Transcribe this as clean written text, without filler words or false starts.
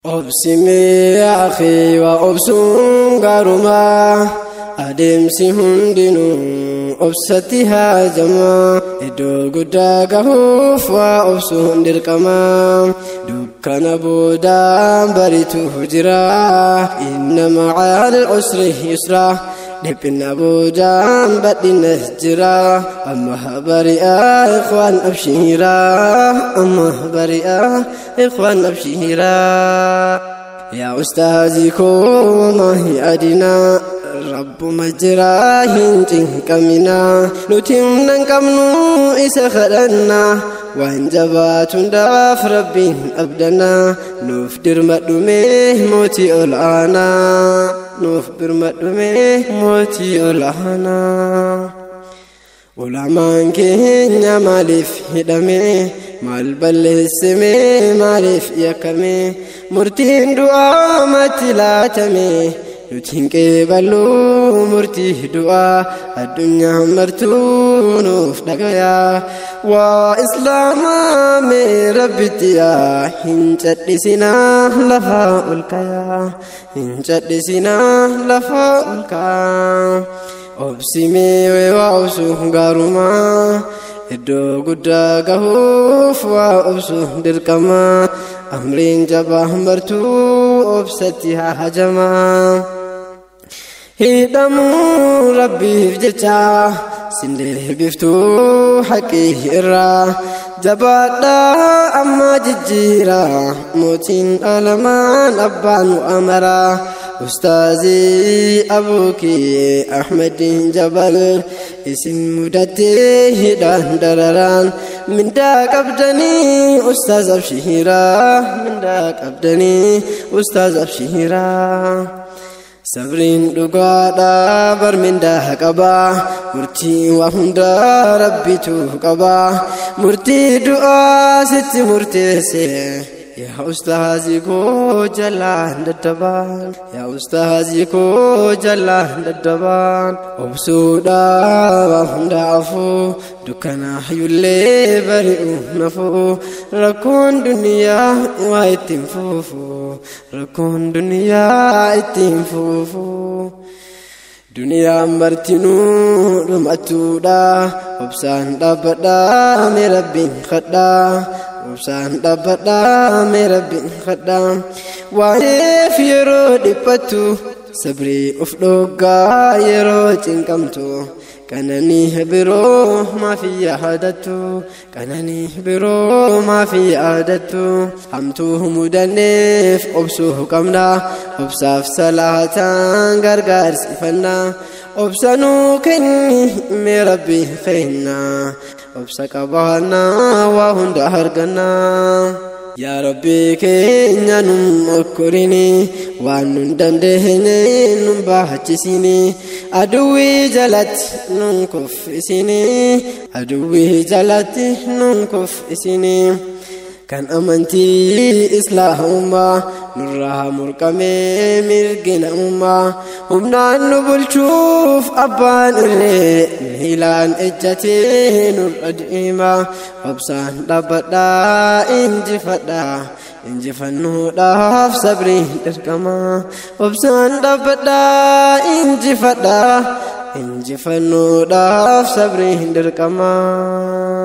Obsimee akhi waa obsuun gaarumaa, adeemsi hundinuu obsatti haajamaa. Iddoo guddaa gahuuf waa obsuun dirqamaa. Dukkana boodaan baritu jira. Inna ma'al usri yusraa. Dhiphina boodaan badhina jira. Amma bari'aa ikhwaan abshiiraa. Amma bari'aa ikhwaan abshiiraa. Yaa ustaazii koo maahi adinaa. Rabbuma jiraa hin cinqaminaa. Nuti humna hin qabnu isa kadhannaa. Waan jabaatu hundaaf Rabbiin abdannaa. Nuuf dirmadhumee mootii ol aanaa. Nuuf birmadhumee mootii ol aanaa. Ulamaan keenya maaliif hidhame? Maal balleessime? Maaliif yakkame? Murtiin du'aa matti laatame. Nuti hin qeeballu murtii du'aa. Addunyaa martuu nuuf dhagayaa. Waa islaamaa mee Rabbitti yaa. Hin cadhisinaa lafaa ol kayaa. Hin cadhisinaa lafaa ol kayaa. Obsimee waa obsuun gaarumaa. Iddoo guddaa gahuuf waa obsuun dirqamaa. Amriin jabaa martuu obsatti haajamaa. Hidhamuu Rabbiif jecha sindee biftuu haqii irraa. Jabaadhaa amma jijjiiraa. Mootiin alamaan abbaan amaraa. Ustaazii Abuukii Ahmediin Jabal isin mudattee hidhaan dararaan. Mindaa qabdanii ustaaz abshiiraa. Mindaa qabdanii ustaaz abshiiraa. Sabriin dhugaadhaa bar mindaa qabaa. Murtii waa hundaa Rabbitu qabaa. Murtii du'aa sitti murteesse. Yaa ustaazii koo jalaan daddabaan. Yaa ustaazii koo jalaan daddabaan. Obsuudhaa waa hundaafuu. Dukkana hayyullee bari'u nafuu. Rakkoon duniyaa waa ittiin fuufu. Rakkoon duniyaa ittiin fuufu. Duniyaan martinuu dhumattuudha. Obsaan dhaabbadhaa mee Rabbiin kadhaa. Obsaan dhaabbadhaa mee Rabbiin kadhaa. Waa'eef yeroo dhiphattu sabrii of dhoggaa yeroo cinqamtu. Qananii biroo maafi yaadattu. Qananii biroo maafi yaadattu. Hamtuu mudanneef obsuu qabna. Obsaaf salaataan gargaarsifannaa. Obsanuu kenni mee Rabbi kenna. Obsa qabaannaa waa hunda argannaa. Yaa Rabbi keenya nun okkorini. Waan nun dandeenye nun baachisini. Aduwwii jalatti nun kuffisini. Aduwwii jalatti nun kuffisini. Kan amantii islaamummaa nurraa murqamee mirgi namummaa. Humnaan nu bulchuuf abbaan irree miilaan ejjatee nurra deemaa. Obsaan dhaabbadhaa injifadhaa. Injifannoodhaaf sabriin dirqamaa. Obsaan dhaabbadhaa injifadhaa. Injifannoodhaaf sabriin dirqamaa.